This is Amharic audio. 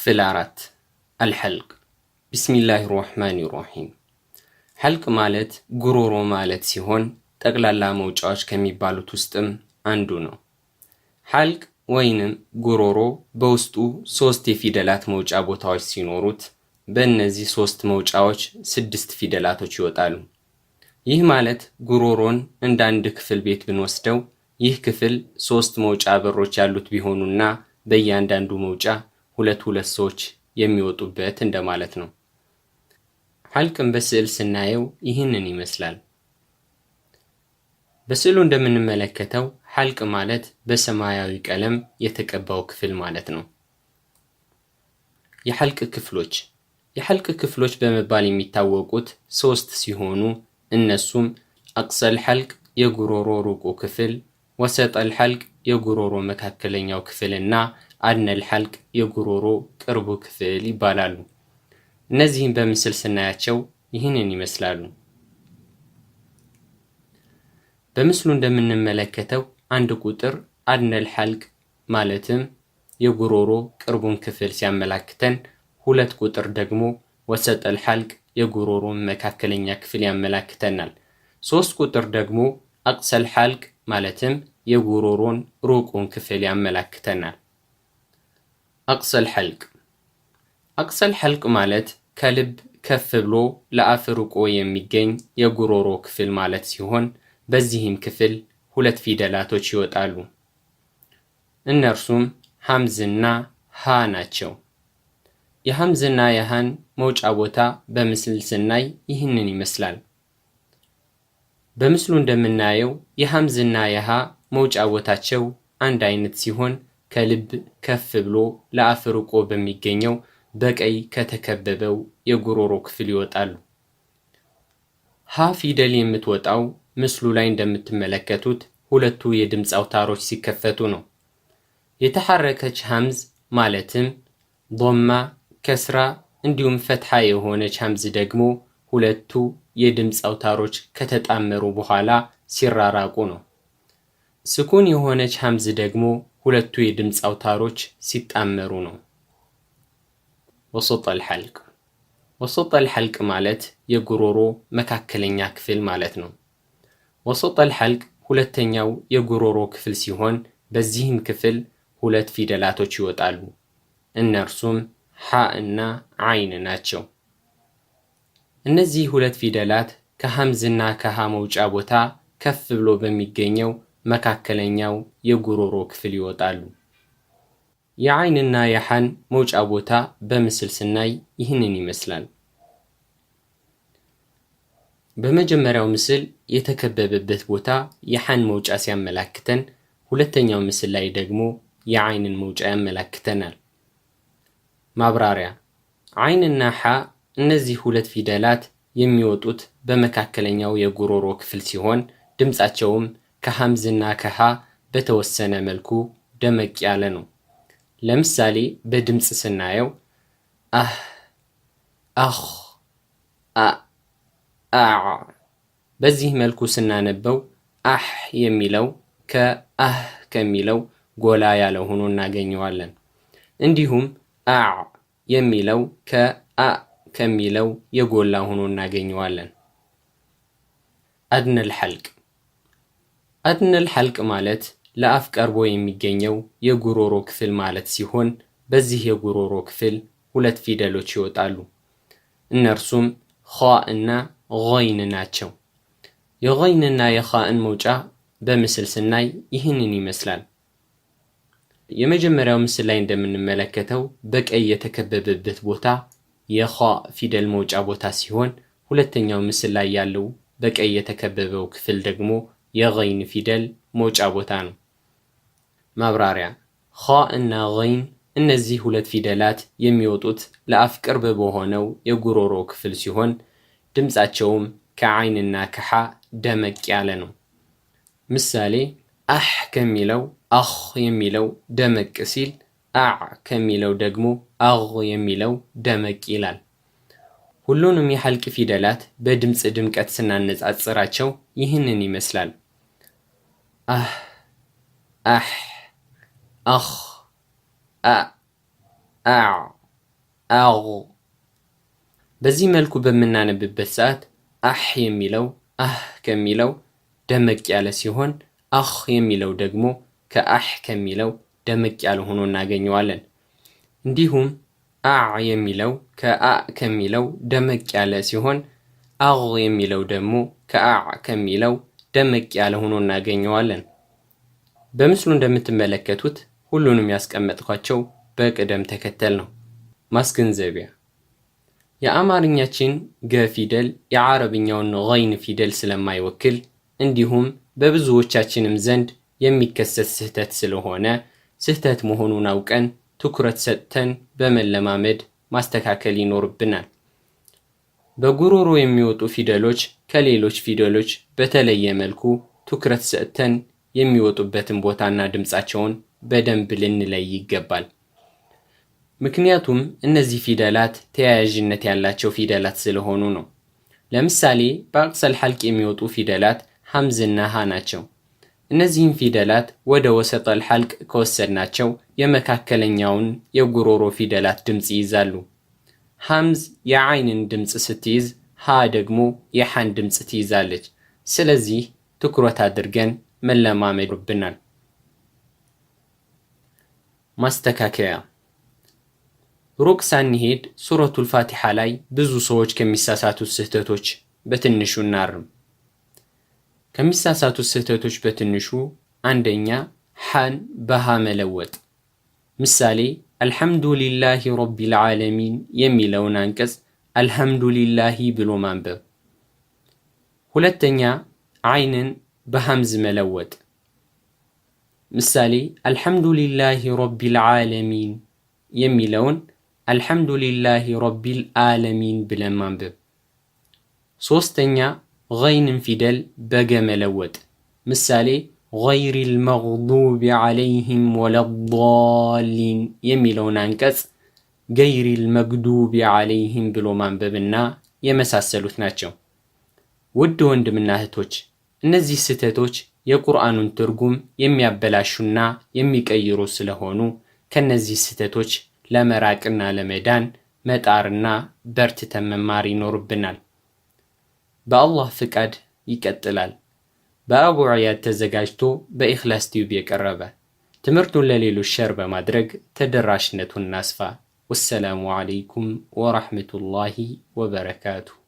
ክፍል 4፣ الحلق። بسم الله الرحمن الرحيم። حلق ማለት ጉሮሮ ማለት ሲሆን ጠቅላላ መውጫዎች ከሚባሉት ውስጥም አንዱ ነው። حلق ወይንም ጉሮሮ በውስጡ ሶስት የፊደላት መውጫ ቦታዎች ሲኖሩት በእነዚህ ሶስት መውጫዎች ስድስት ፊደላቶች ይወጣሉ። ይህ ማለት ጉሮሮን እንደ አንድ ክፍል ቤት ብንወስደው ይህ ክፍል ሶስት መውጫ በሮች ያሉት ቢሆኑና በእያንዳንዱ መውጫ ሁለት ሁለት ሰዎች የሚወጡበት እንደማለት ነው። ሐልቅን በስዕል ስናየው ይህንን ይመስላል። በስዕሉ እንደምንመለከተው ሐልቅ ማለት በሰማያዊ ቀለም የተቀባው ክፍል ማለት ነው። የሐልቅ ክፍሎች። የሐልቅ ክፍሎች በመባል የሚታወቁት ሶስት ሲሆኑ እነሱም أقصى الحلق የጉሮሮ ሩቁ ክፍል፣ وسط الحلق የጉሮሮ መካከለኛው ክፍልና أدنى الحلق የጉሮሮ ቅርቡ ክፍል ይባላሉ። እነዚህም በምስል ስናያቸው ይህንን ይመስላሉ። በምስሉ እንደምንመለከተው 1 ቁጥር أدنى الحلق ማለትም የጉሮሮ ቅርቡን ክፍል ሲያመላክተን፣ 2 ቁጥር ደግሞ وسط الحلق የጉሮሮ መካከለኛ ክፍል ያመላክተናል። 3 ቁጥር ደግሞ أقصى الحلق ማለትም የጉሮሮን ሩቁን ክፍል ያመላክተናል። أقصى الحلق። أقصى الحلق ማለት ከልብ ከፍ ብሎ ለአፍ ርቆ የሚገኝ የጉሮሮ ክፍል ማለት ሲሆን በዚህም ክፍል ሁለት ፊደላቶች ይወጣሉ። እነርሱም ሐምዝና ሃ ናቸው። የሐምዝና የሃን መውጫ ቦታ በምስል ስናይ ይህንን ይመስላል። በምስሉ እንደምናየው የሐምዝና የሃ መውጫ ቦታቸው አንድ አይነት ሲሆን ከልብ ከፍ ብሎ ለአፍ ርቆ በሚገኘው በቀይ ከተከበበው የጉሮሮ ክፍል ይወጣሉ። ሃ ፊደል የምትወጣው ምስሉ ላይ እንደምትመለከቱት ሁለቱ የድምፅ አውታሮች ሲከፈቱ ነው። የተሐረከች ሐምዝ ማለትም ዶማ፣ ከስራ እንዲሁም ፈትሓ የሆነች ሐምዝ ደግሞ ሁለቱ የድምፅ አውታሮች ከተጣመሩ በኋላ ሲራራቁ ነው። ስኩን የሆነች ሐምዝ ደግሞ ሁለቱ የድምፅ አውታሮች ሲጣመሩ ነው። وسط الحلق። وسط الحلق ማለት የጉሮሮ መካከለኛ ክፍል ማለት ነው። وسط الحلق ሁለተኛው የጉሮሮ ክፍል ሲሆን በዚህም ክፍል ሁለት ፊደላቶች ይወጣሉ። እነርሱም ሐ እና ዓይን ናቸው። እነዚህ ሁለት ፊደላት ከሐምዝና ከሃ መውጫ ቦታ ከፍ ብሎ በሚገኘው መካከለኛው የጉሮሮ ክፍል ይወጣሉ። የዓይንና የሐን መውጫ ቦታ በምስል ስናይ ይህንን ይመስላል። በመጀመሪያው ምስል የተከበበበት ቦታ የሐን መውጫ ሲያመላክተን፣ ሁለተኛው ምስል ላይ ደግሞ የዓይንን መውጫ ያመላክተናል። ማብራሪያ፣ ዓይንና ሐ እነዚህ ሁለት ፊደላት የሚወጡት በመካከለኛው የጉሮሮ ክፍል ሲሆን ድምፃቸውም ከሐምዝና ከሃ በተወሰነ መልኩ ደመቅ ያለ ነው። ለምሳሌ በድምፅ ስናየው አህ፣ አኽ፣ አ፣ አዕ። በዚህ መልኩ ስናነበው አህ የሚለው ከአህ ከሚለው ጎላ ያለ ሆኖ እናገኘዋለን። እንዲሁም አዕ የሚለው ከአ ከሚለው የጎላ ሆኖ እናገኘዋለን። أدنى الحلق። أدنى الحلق ማለት ለአፍ ቀርቦ የሚገኘው የጉሮሮ ክፍል ማለት ሲሆን በዚህ የጉሮሮ ክፍል ሁለት ፊደሎች ይወጣሉ። እነርሱም ኻ እና ገይን ናቸው። የገይንና የኻእን መውጫ በምስል ስናይ ይህንን ይመስላል። የመጀመሪያው ምስል ላይ እንደምንመለከተው በቀይ የተከበበበት ቦታ የኻ ፊደል መውጫ ቦታ ሲሆን ሁለተኛው ምስል ላይ ያለው በቀይ የተከበበው ክፍል ደግሞ የገይን ፊደል መውጫ ቦታ ነው። ማብራሪያ፣ ኻ እና ገይን እነዚህ ሁለት ፊደላት የሚወጡት ለአፍ ቅርብ በሆነው የጉሮሮ ክፍል ሲሆን ድምፃቸውም ከዓይንና ከሓ ደመቅ ያለ ነው። ምሳሌ አህ ከሚለው አኽ የሚለው ደመቅ ሲል፣ አዕ ከሚለው ደግሞ አግ የሚለው ደመቅ ይላል። ሁሉንም የሐልቅ ፊደላት በድምፅ ድምቀት ስናነጻጽራቸው ይህንን ይመስላል። አህ፣ አሕ፣ አኽ፣ አ፣ አዕ። አግ። በዚህ መልኩ በምናነብበት ሰዓት አሕ የሚለው አህ ከሚለው ደመቅ ያለ ሲሆን አኽ የሚለው ደግሞ ከአሕ ከሚለው ደመቅ ያለ ሆኖ እናገኘዋለን። እንዲሁም አዕ የሚለው ከአ ከሚለው ደመቅ ያለ ሲሆን አግ የሚለው ደግሞ ከአዕ ከሚለው ደመቅ ያለ ሆኖ እናገኘዋለን። በምስሉ እንደምትመለከቱት ሁሉንም ያስቀመጥኳቸው በቅደም ተከተል ነው። ማስገንዘቢያ፣ የአማርኛችን ገ ፊደል የዓረብኛውን ገይን ፊደል ስለማይወክል እንዲሁም በብዙዎቻችንም ዘንድ የሚከሰት ስህተት ስለሆነ ስህተት መሆኑን አውቀን ትኩረት ሰጥተን በመለማመድ ማስተካከል ይኖርብናል። በጉሮሮ የሚወጡ ፊደሎች ከሌሎች ፊደሎች በተለየ መልኩ ትኩረት ሰጥተን የሚወጡበትን ቦታና ድምፃቸውን በደንብ ልንለይ ይገባል። ምክንያቱም እነዚህ ፊደላት ተያያዥነት ያላቸው ፊደላት ስለሆኑ ነው። ለምሳሌ በ أقصى الحلق የሚወጡ ፊደላት ሐምዝና ሃ ናቸው። እነዚህን ፊደላት ወደ وسط الحلق ከወሰድናቸው የመካከለኛውን የጉሮሮ ፊደላት ድምፅ ይይዛሉ። ሐምዝ የዓይንን ድምፅ ስትይዝ፣ ሃ ደግሞ የሓን ድምፅ ትይዛለች። ስለዚህ ትኩረት አድርገን መለማመድ ይኖርብናል። ማስተካከያ፣ ሩቅ ሳንሄድ ሱረቱል ፋቲሓ ላይ ብዙ ሰዎች ከሚሳሳቱት ስህተቶች በትንሹ እናርም። ከሚሳሳቱት ስህተቶች በትንሹ አንደኛ፣ ሓን በሃ መለወጥ። ምሳሌ الحمد لله رب العالمين የሚለውን አንቀጽ አልሐምዱሊላሂ ብሎ ማንበብ። ሁለተኛ፣ ዓይንን በሐምዝ መለወጥ። ምሳሌ الحمد لله رب العالمين የሚለውን الحمد لله رب الآلمين ብለን ማንበብ። ሶስተኛ፣ ገይንን ፊደል በገ መለወጥ። ምሳሌ غير المغضوب عليهم ولا الضالين የሚለውን አንቀጽ ገይሪል መግዱቢ ዓለይሂም ብሎ ማንበብና የመሳሰሉት ናቸው። ውድ ወንድምና እህቶች፣ እነዚህ ስህተቶች የቁርአኑን ትርጉም የሚያበላሹና የሚቀይሩ ስለሆኑ ከነዚህ ስህተቶች ለመራቅና ለመዳን መጣርና በርትተን መማር ይኖርብናል። በአላህ ፍቃድ ይቀጥላል። በአቡ ዒያድ ተዘጋጅቶ በኢኽላስ ቲዩብ የቀረበ ትምህርቱን ለሌሎች share በማድረግ ተደራሽነቱን እናስፋ። والسلام عليكم ورحمة الله وبركاته።